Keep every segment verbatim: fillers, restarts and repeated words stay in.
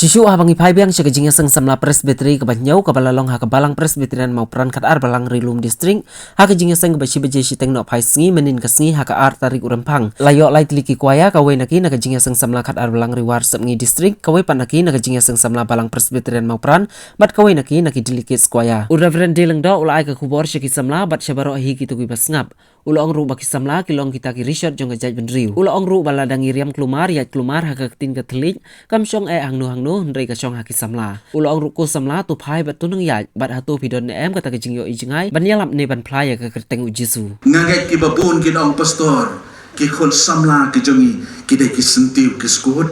Shisha haba ngi phai biang sha ka jingïaseng samla Presbytery kaba hynñiew kaba la long ha ka Balang Presbyterian Mawpran khatar Balang Rilum District, ha ka jingïaseng kaba shi baje shiteng nohphai sngi mynnin ka sngi ha ka ar tarik u Rymphang, la ïoh lai tylli ki kwaya, kawei na ki na ka jingïaseng samla khatar Balang Riwar Sepngi District, kawei pat na ki na ka jingïaseng samla Balang Presbyterian Mawpran, bad kawei na ki na ki delegates kwaya. U Reverend D Lyngdoh u la ai ka khubor sha ki samla bad sha baroh hi kito kiba sngap. U la ong ruh ba ki samla ki long kita ki rishot jong ka jaitbynriew. U la ong ruh ba lada ngi riam klumar, ïaid klumar ha ka ktien ka thylliej, kam shong eh hangno hangno, hynrei ka shong ha ki samla. U la ong ruh, ko samla, to phai bad to nang ïaid, bad hato phi don ne em kata ka jingïohi jngai ban ïalap ne ban phla ïa ka kyrteng u Jisu. Nga ngeit kiba bun kin ong, pastor, ki khun samla ki jong ngi ki dei ki syntiew ki skud,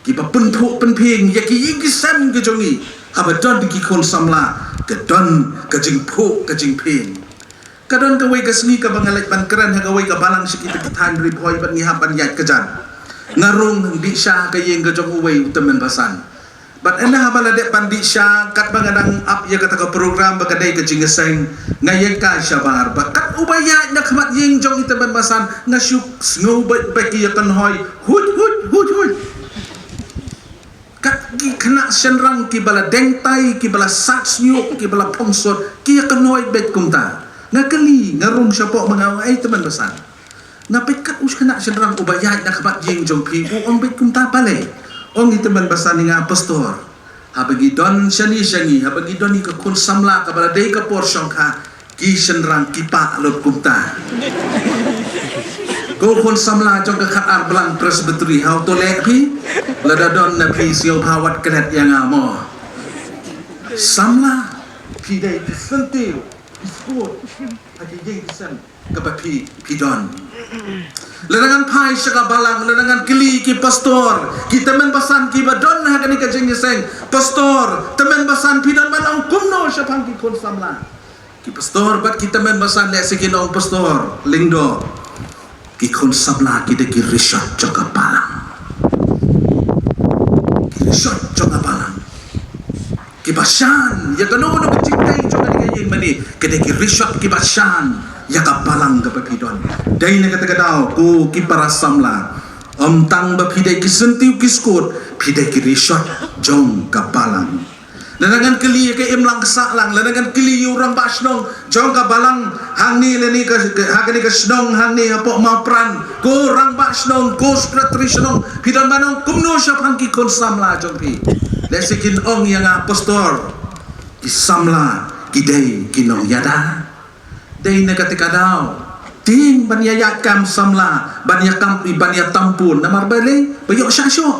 kiba pynphuh pynphieng ïa ki ïing ki sem ki jong ngi. Haba don ki khun samla, ka don ka jingphuh ka jingphieng. Ka don kawei ka sngi kaba nga leit ban kren ha kawei ka balang sha kita ki thaiñ Ri Bhoi bad ngi hap ban ïaid ka jan. Nga rung dih sha ka ïing ka jong uwei u tymmen basan. Bad ynda haba la dep ban dih sha, katba nga dang ap ïa kata ka program ba ka dei ka jingïaseng, nga ïeng kai shabar, bad kat uba ïaid na khmat ïing jong i tymmen basan, nga shu sngew beit beit ki ïakynhoi, huit, huit, huit, huit. Kat ki khynnah shynrang kiba la deng tai, kiba la sat shñiuh, kiba la phong sut, ki ïakynhoi beit kumta. Nga kylli, nga rung shapoh ma nga, ong, "Ei tymmen basan, nga peit kat u khynnah shynrang uba ïaid na khmat ïing jong phi u ong beit kumta balei?" Ong i tymmen basan ïa nga, "Pastor, haba ngi don shane sha ngi, haba ngi don ïa ka khun samla kaba la dei ka por shongkha, ki shynrang ki pah lut kumta." Ko khun samla jong ka khatar Balang Presbytery, hato leh phi? Lada don na phi, sngewbha wat klet ïa nga mo. Samla, phi dei ki syntiew ki skud ha ki ïing ki sem kaba phi, phi don. Lada ngan phai sha ka balang, lada ngan kylli ki pastor, ki tymmen basan kiba don ha kane ka jingïaseng, "Pastor, tymmen basan phi don ban ong kumno shaphang ki khun samla?" Ki pastor bad ki tymmen basan lehse kin ong, "Pastor Lyngdoh, ki khun samla ki dei ki rishot jong ka balang. Ki rishot jong ka balang. Kiba shan ïa kano kano ka jingtei jong kane ka ïing mane, ki dei ki rishot kiba shan ïa ka balang kaba phi don." Dei na kata ka daw, ko ki para samla, ym tang ba phi dei ki syntiew ki skud, phi dei ki rishot jong ka balang. Lada ngan kylli ïa ka imlang ka sahlang, lada ngan kylli ïa u rangbah shnong jong ka balang hangne lane ka, ka, ha kane ka shnong hangne hapoh Mawpran, ko rangbah shnong, ko secretary shnong, phi don ban ong kumno shaphang ki khun samla jong phi? Lehse kin ong ïa nga, "Pastor, ki samla ki dei ki nongïada." Dei na kata ka daw, tieng ban ïa ïaid kam samla, ban ïa kam, ban ïa tam pun, namar balei? Ba ïoh shah shuh.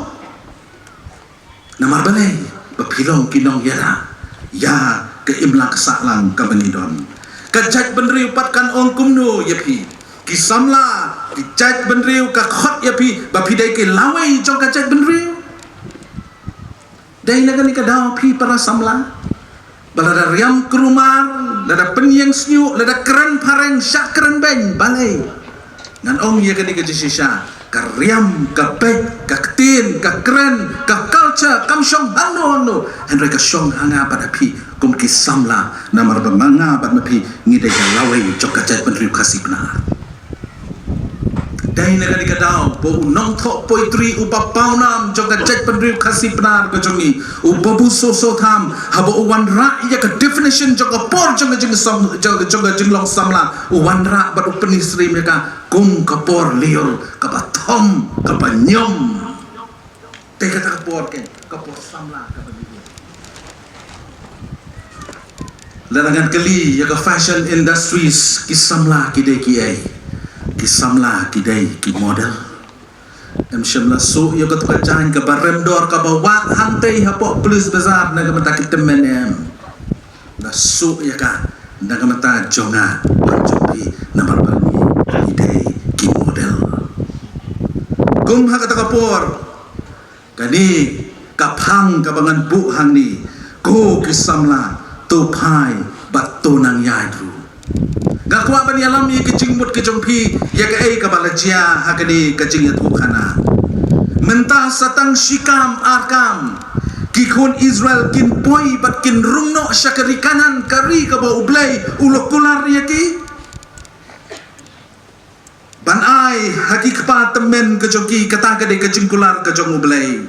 Namar balei? Ba phi long ki nongïada ïa ka imlang ka sahlang kaba ngi don. Ka jaitbynriew pat kan ong kumno ïa phi? Ki samla, ki jaitbynriew ka khot ïa phi ba phi dei ki lawei jong ka jaitbynriew. Dei na kane ka daw phi para samla, ba lada riam krumar, lada pynïeng shñiuh, lada kren phareng, shah kren beiñ, balei? Ngan ong ïa kane ka jingshisha, ka riam, ka beit, ka ktien, ka kren, ka culture, kam shong hangno hangno, hynrei ka shong ha nga bad ha phi kum ki samla, namar ba ma nga bad ma phi ngi dei ka lawei jong ka jaitbynriew Khasi Pnar. Dei na kane ka daw ba u nongthoh poetry uba pawnam jong ka jaitbynriew Khasi Pnar ka jong ngi, u Babu Soso Tham, haba u wanrah ïa ka definition jong ka por jong ka jingsam, jong, jong ka jinglong samla, u wanrah bad u pyni syriem ïa ka kum ka por lyiur kaba thom, kaba ñiom. Te kata ka por kein, ka por samla kaba lyiur. Lada ngan kylli ïa ka fashion industries, ki samla ki dei kiei? Ki samla ki dei ki model. Em shym la suk ïa kato ka jaiñ kaba rem dor kaba wah hangtei hapoh Police Bazar na ka bynta ki tymmen, em. La suk ïa ka na ka bynta jong nga bad jong phi, namar ba ngi, ngi dei ki model. Kum ha kata ka por, kane ka phang kaba ngan buh hangne, ko ki samla, to phai bad to nang ïaid ruh. Nga kwah ban ïalam ïa ki jingmut ki jong phi ïa kaei kaba la jia ha kane ka jingïathuhkhana. Mynta sa tang shi kam ar kam ki khun Israel kin poi bad kin rung noh sha ka ri Kanaan, ka ri kaba U Blei u la kular ïa ki ban ai ha ki kpa tymmen ka jong ki, kata ka dei ka jingkular ka jong U Blei.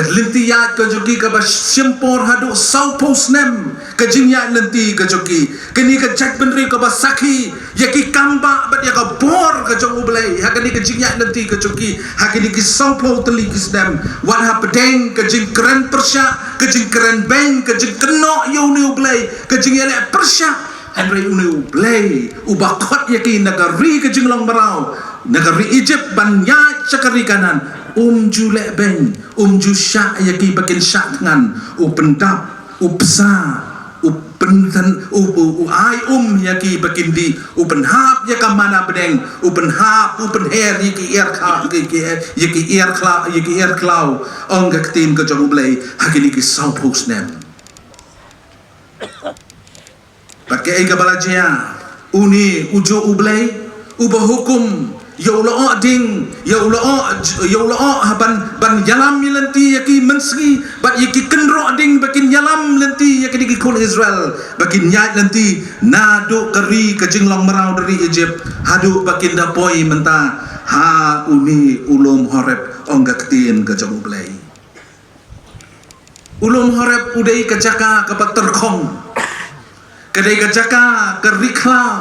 lynti ïaid ka jong ki kaba shim por haduh sawphew snem, ka jingïaid lynti ka jong ki. Kane ka jaitbynriew kaba sakhi ïa ki kambah bad ïa ka bor ka jong U Blei ha kane ka jingïaid lynti ka jong ki ha kine ki sawphew tylli ki snem. Wat hapdeng ka jingkren pyrshah, ka jingkren beiñ, ka jingkynnoh ïa une U Blei, ka jingïaleh pyrshah. Hynrei une U Blei uba khot ïa ki na ka ri ka jinglong mraw, na ka ri Egypt ban ïaid sha ka ri Kanaan, um ju leh beiñ, um ju shah ïa ki ba kin shah thngan, u pyndap, u bsa, u pynthen, u, u, u ai um ïa ki ba kin dih, u pynhap ïa ka manna bneng, u pynhap, u pynher ïa ki ïar khlaw, ïa ki, ïa ki ïar khlaw, ïa ki ïar khlaw, ong ka ktien ka jong U Blei, ha kine ki sawphew snem. Bad kaei kaba la jia, une u juh U Blei uba hukum ïa u lyoh ding, ïa u lyoh, ïa u lyoh ha ban, ban ïalam ïa lynti ïa ki mynsngi bad ïa ki kynroh ding ba kin ïalam lynti ïa kine ki khun Israel ba kin ïaid lynti naduh ka ri ka jinglong mraw na ri Egypt haduh ba kin da poi mynta ha une u lum Horeb, ong ka ktien ka jong U Blei. U lum Horeb u dei ka jaka kaba tyrkhong. Ka dei ka jaka ka ri khlaw.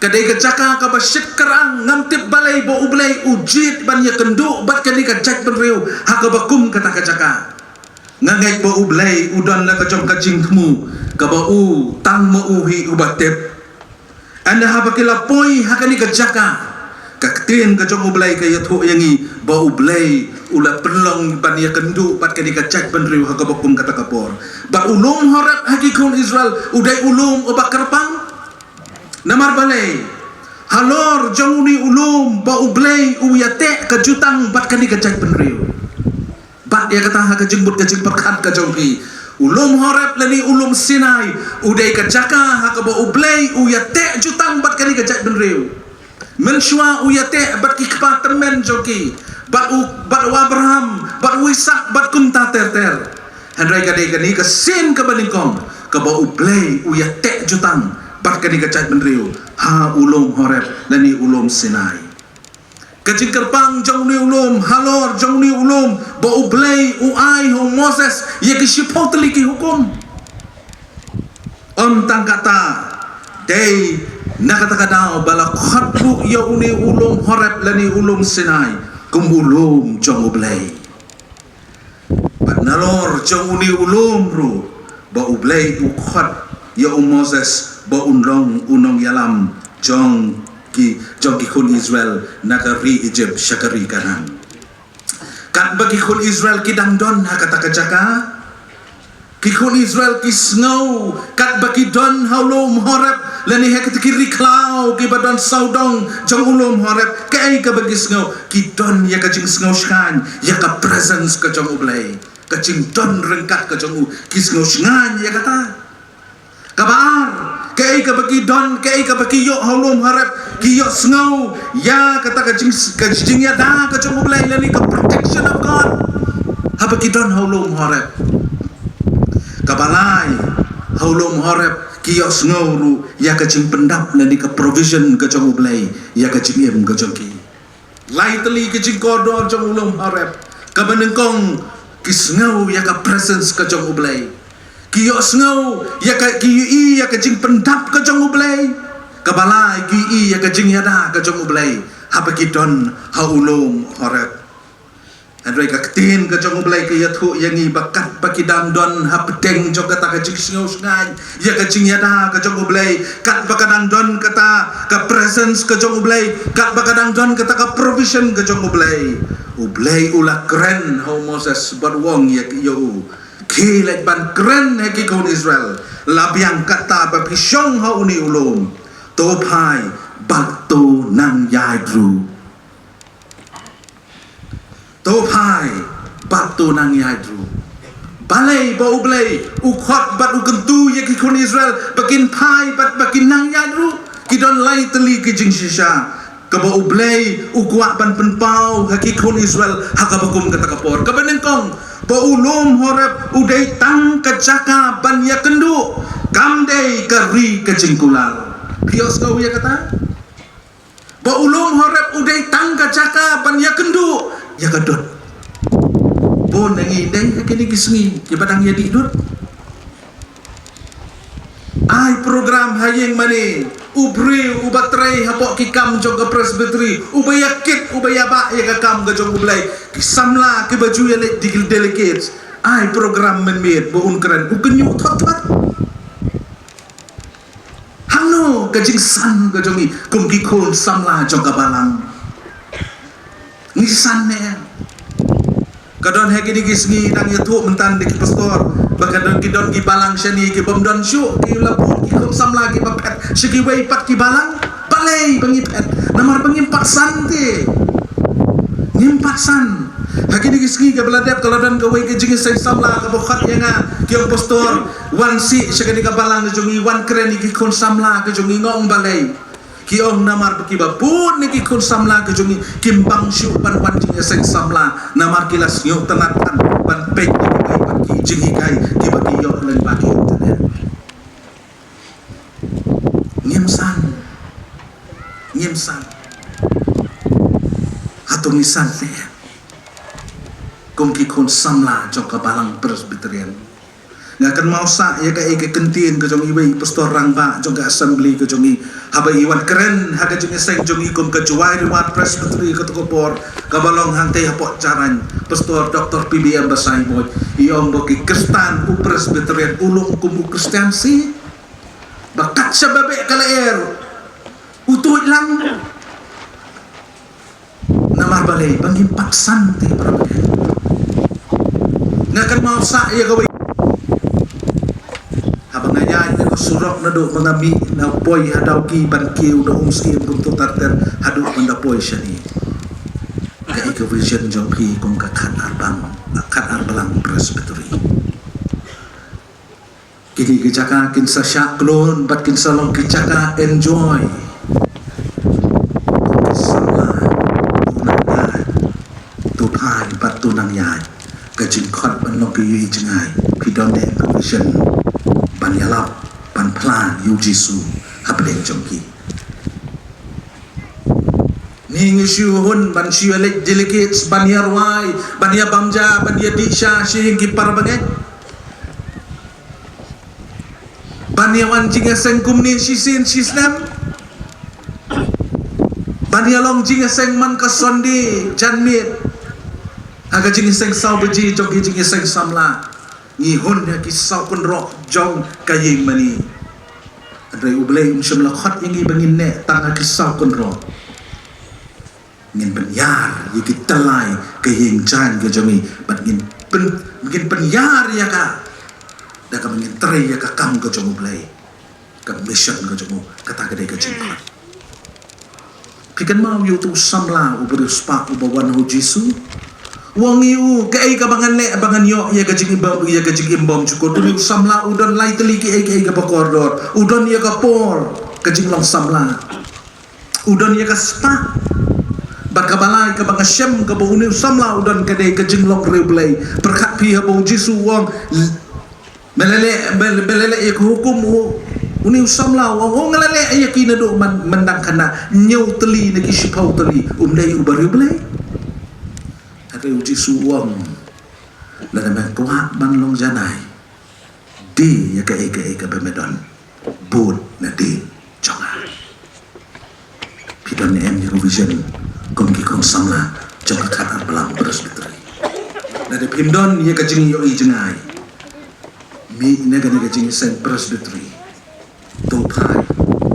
Ka dei ka jaka kaba shit kyrang, ngam tip balei ba U Blei u jied ban ïakynduh bad kane ka jaitbynriew ha kaba kum kata ka jaka. Nga ngeit ba U Blei u don la ka jong ka jingthmu kaba u tang ma u hi uba tip. Ynda haba ki la poi ha kane ka jaka, ka ktien ka jong U Blei ka ïathuh ïa ngi ba U Blei u la pynlong ban ïakynduh bad kane ka jaitbynriew ha kaba kum kata ka por. Bad u lum Horeb ha ki khun Israel u dei u lum uba kyrpang. Namar balei? Halor jong une u lum ba U Blei u ïateh ka jutang bad kane ka jaitbynriew. Bad ïa kata ha ka jingmut ka jingpyrkhat ka jong ki, u lum Horeb lane u lum Sinai u dei ka jaka ha kaba U Blei u ïateh jutang bad kane ka jaitbynriew. Mynshuwa u ïateh bad ki kpa tymmen jong ki, bad u, bad u Abraham, bad u Isak, bad kumta ter ter. Hynrei ka dei kane ka sien kaba nyngkong kaba U Blei u ïateh jutang bad kane ka jaitbynriew ha u lum Horeb lane u lum Sinai. Ka jingkyrpang jong une u lum, halor jong une u lum ba U Blei u ai ha u Moses ïa ki shiphew tylli ki hukum. Ym tang kata, dei na kata ka daw ba la khot ruh ïa une u lum Horeb lane u lum Sinai kum u lum jong U Blei. Bad nalor jong une u lum ruh ba U Blei u khot ïa u Moses ba un long u nongïalam jong ki, jong ki khun Israel na ka ri Egypt sha ka ri Kanaan. Katba ki khun Israel ki dang don ha kata ka jaka, ki khun Israel ki sngew katba ki don ha u lum Horeb lane ha kata ki ri khlaw kiba don sawdong jong u lum Horeb, kaei kaba ki sngew? Ki don ïa ka jingsngew shngaiñ ïa ka presence ka jong U Blei, ka jingdon ryngkat ka jong u, ki sngew shngaiñ ïa kata. Kaba ar, kaei kaba ki don, kaei kaba ki ïoh ha u lum Horeb? Ki ïohsngew ïa kata ka jing, ka jingïada ka jong U Blei lane ka protection of God haba ki don ha u lum Horeb. Kaba lai, ha u lum Horeb ki ïohsngew ruh ïa ka jingpyndap lane ka provision ka jong U Blei ïa ka jingim ka jong ki. Lai tylli ki jingkordor jong u lum Horeb. Kaba nyngkong, ki sngew ïa ka presence ka jong U Blei. Ki ïohsngew ïa ka, ki ïohi ïa ka jingpyndap ka jong U Blei. Kaba lai, ki ïohi ïa ka jingïada ka jong U Blei haba ki don ha u lum Horeb. Hynrei ka ktien ka jong U Blei ka ïathuh ïa ngi ba katba ki dang don hapdeng jong kata ka jingsngew shngaiñ ïa ka jingïada ka jong U Blei, katba ka dang don kata ka presence ka jong U Blei, katba ka dang don kata ka provision ka jong U Blei, U Blei u la kren ha u Moses bad u ong ïa, ïa u, khie leit ban kren ha ki khun Israel, la biang kata ba phi shong ha une u lum, to phai bad to nang ïaid ruh. To phai bad to nang ïaid ruh. Balei ba U Blei u khot bad u kyntu ïa ki khun Israel ba kin phai bad ba kin nang ïaid ruh? Ki don lai tylli ki jingshisha kaba U Blei u kwah ban pynpaw ha ki khun Israel ha kaba kum kata ka por. Kaba nyngkong, ba u lum Horeb u dei tang ka jaka ban ïakynduh, kam dei ka ri ka jingkular. Phi ïohsngew ïa kata? Ba u lum Horeb u dei tang ka jaka ban ïakynduh ïa ka dud. Bun na ngi dei ha kine ki sngi kiba dang ïa dih dud. Ai program ha ïing mane, u briew uba trei hapoh ki kam jong ka Presbytery, uba ïa kit, uba ïa bah ïa ka kam ka jong U Blei. Ki samla kiba ju ïa leit, dei ki delegates. Ai program mynmiet ba un kren, u kynñiuh thot thot. Hangno ka jingsan ka jong ngi kum ki khun samla jong ka balang? Ngi san ne em? Ka don ha kine ki sngi, dang ïathuh mynta da ki pastor ba ka don, ki don ki balang shane ki bym don shuh, ki la bun ki khun samla kiba phet sha kiwei pat ki balang. Balei ba ngi phet? Namar ba ngim pat san te. Ngim pat san. Ha kine ki sngi kaba la dep ka la don kawei ka jingïaseng samla kaba khot ïa nga, ki ong, "Pastor, wan sih sha kane ka balang ka jong ngi, wan kren ïa ki khun samla ka jong ngi." Nga ong, "Balei?" Ki ong, "Namar ba kiba bun na ki khun samla ka jong ngi kim bang shuh ban wan jingïaseng samla, namar ki la sngewtynnat ban peit ïa kiwei pat ki jinghikai kiba ki ïoh lyngba ki internet." Ngim san. Ngim san. Hato ngi san ne em? Kum ki khun samla jong ka balang Presbyterian, nga kynmaw sah ïa kaei ka kyntien ka jong iwei i pastor rangbah jong ka assembly ka jong ngi, haba i wan kren ha ka jingïaseng jong ngi kum ka Jowai Reward Presbytery, kato ka bor kaba long hangtei hapoh Jarain, Pastor Doktor P B M Basaiawmoit. I ong ba ki Khristan, u Presbyterian u long kum u Khristan si, ba kat shaba beh ka lyer u tuid lang. Namar balei? Ba ngim pat san te, para bangeit. Nga kynmaw sah ïa kawei, haba nga ïaid na ka surok naduh ba nga mih na poi ha Dawki ban kiew na Umsyiem kumto ter ter haduh ban da poi shane. Kaei ka vision jong phi kum ka Khatarblang, Khatarbalang Presbytery? Kine ki jaka kin sa shah khlun bad kin sa long ki jaka enjoy. Ki samla, to nang ïaid, to phai bad to nang ïaid. Ka jingkhot ban long ki ïohi jngai, phi don ne em ka vision ban ïalap, ban phla ïa u Jisu hapdeng jong ki? Ngi ngi shu hun ban shu ïa leit delegates, ban ïa rwai, ban ïa bam ja, ban ïa dih sha sha ïing ki para bangeit, ban ïa wan jingïaseng kumne shisien shisnem, ban ïa long jingïaseng man ka Sunday janmiet ha ka jingïaseng saw baje jong ki jingïaseng samla. Ngi hun ïa ki saw kynroh jong ka ïing mane. Hynrei U Blei um shym la khot ïa ngi ba ngin neh tang ha ki saw kynroh. Ngin pynïar ïa ki tyllai ka ïing jaiñ ka jong ngi bad ngin pyn, ngin pynïar ïa ka da kaba ngin trei ïa ka kam ka jong U Blei, ka mission ka jong u. Kata ka dei ka jingkhot. Phi kynmaw ïa uto u samla u briew spah uba wan ha u Jisu? U ong ïa u, kaei kaba ngan leh ba ngan ïoh ïa ka jingim bymjukut? Une u samla u don lai tylli kiei kiei kaba kordor. U don ïa ka por, ka jinglong samla. U don ïa ka spah. Bad kaba lai kaba nga shem kaba une u samla u don ka dei ka jinglong riewblei. Pyrkhat phi haba u Jisu u ong, me la leh, me la leh ïa ka hukum, u, une u samla u ong, nga la leh ïa ki naduh man, man dang khynnah. Hynñiew tylli na ki shiphew tylli. Um dei uba riewblei? Hynrei u Jisu u ong, lada me kwah ban long janai, die ïa kaei kaei kaba me don, bud na die jong nga. Phi don ne em ïa ka vision kum ki khun samla jong ka Khatarbalang Presbytery? Lada phim don ïa ka jingïohi jngai, mih na kane ka jingïaseng Presbytery, to phai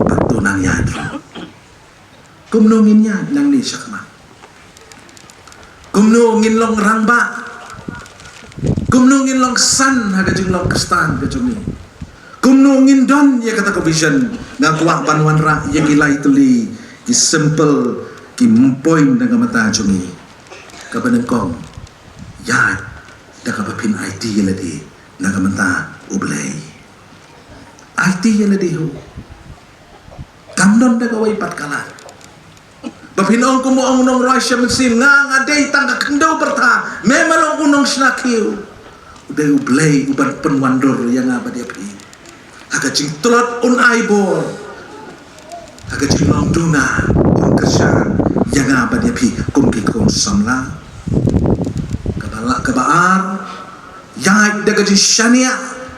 bad to nang ïaid ruh. Kumno ngin ïaid nangne shakhmat? Kumno ngin long rangbah? Kumno ngin long san ha ka jinglong Khristan ka jong ngi? Kumno ngin don ïa kata ka vision? Nga kwah ban wanrah ïa ki lai tylli ki simple ki point na ka bynta jong ngi. Kaba nyngkong, ïaid da kaba phin aiti ïa lade na ka bynta U Blei. Aiti ïa lade ho. Kam don da kawei pat ka lad. Ba phin ong kum u ong u nongrwai sha mynsiem, nga nga dei tang ka khyndew pyrtha, me me long u nongshna khiew. U dei U Blei uban pynwandur ïa nga bad ïa phi ha ka jingtlot, un ai bor ha ka jinglong duna, un kyrshan ïa nga bad ïa phi kum ki khun samla. Kaba Kaba ar, ïaid da ka jingshaniah,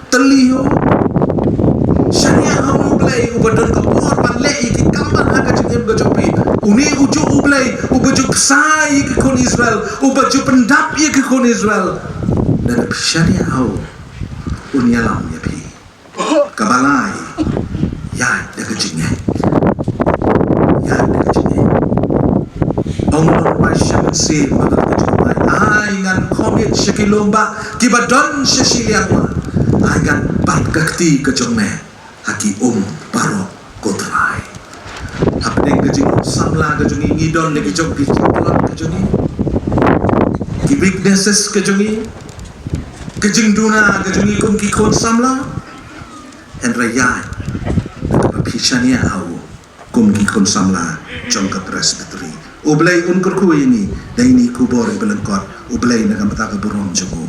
tylli ho. Shaniah ha U Blei uba don ka bor ban leh ïa ki kam ha ka jingim ka jong phi. Une u juh U Blei uba ju bsa ïa ki khun Israel, uba ju pyndap ïa ki khun Israel. Lada phi shaniah ha u, un ïalam ïa phi. Kaba lai, ïaid da ka jingngeit. Ïaid da ka jingngeit. Ong u nongrwai Salm, ai ngan khmih sha ki lum bah kiba don sha shiliang wah. Ai ngan bat ka kti ka jong me ha ki um baroh, ko Trai. Hapdeng ka jingsamla ka jong ngi, ngi don la ki jong ki jingtlot ka jong ngi, ki weaknesses ka jong ngi, ka jingduna ka jong ngi kum ki khun samla. Hynrei ïa kaba phi shaniah ha u kum ki khun samla jong ka Presbytery, U Blei un kyrkhu ïa ngi da ine i khubor iba lyngkot. U Blei na ka bynta ka burom jong u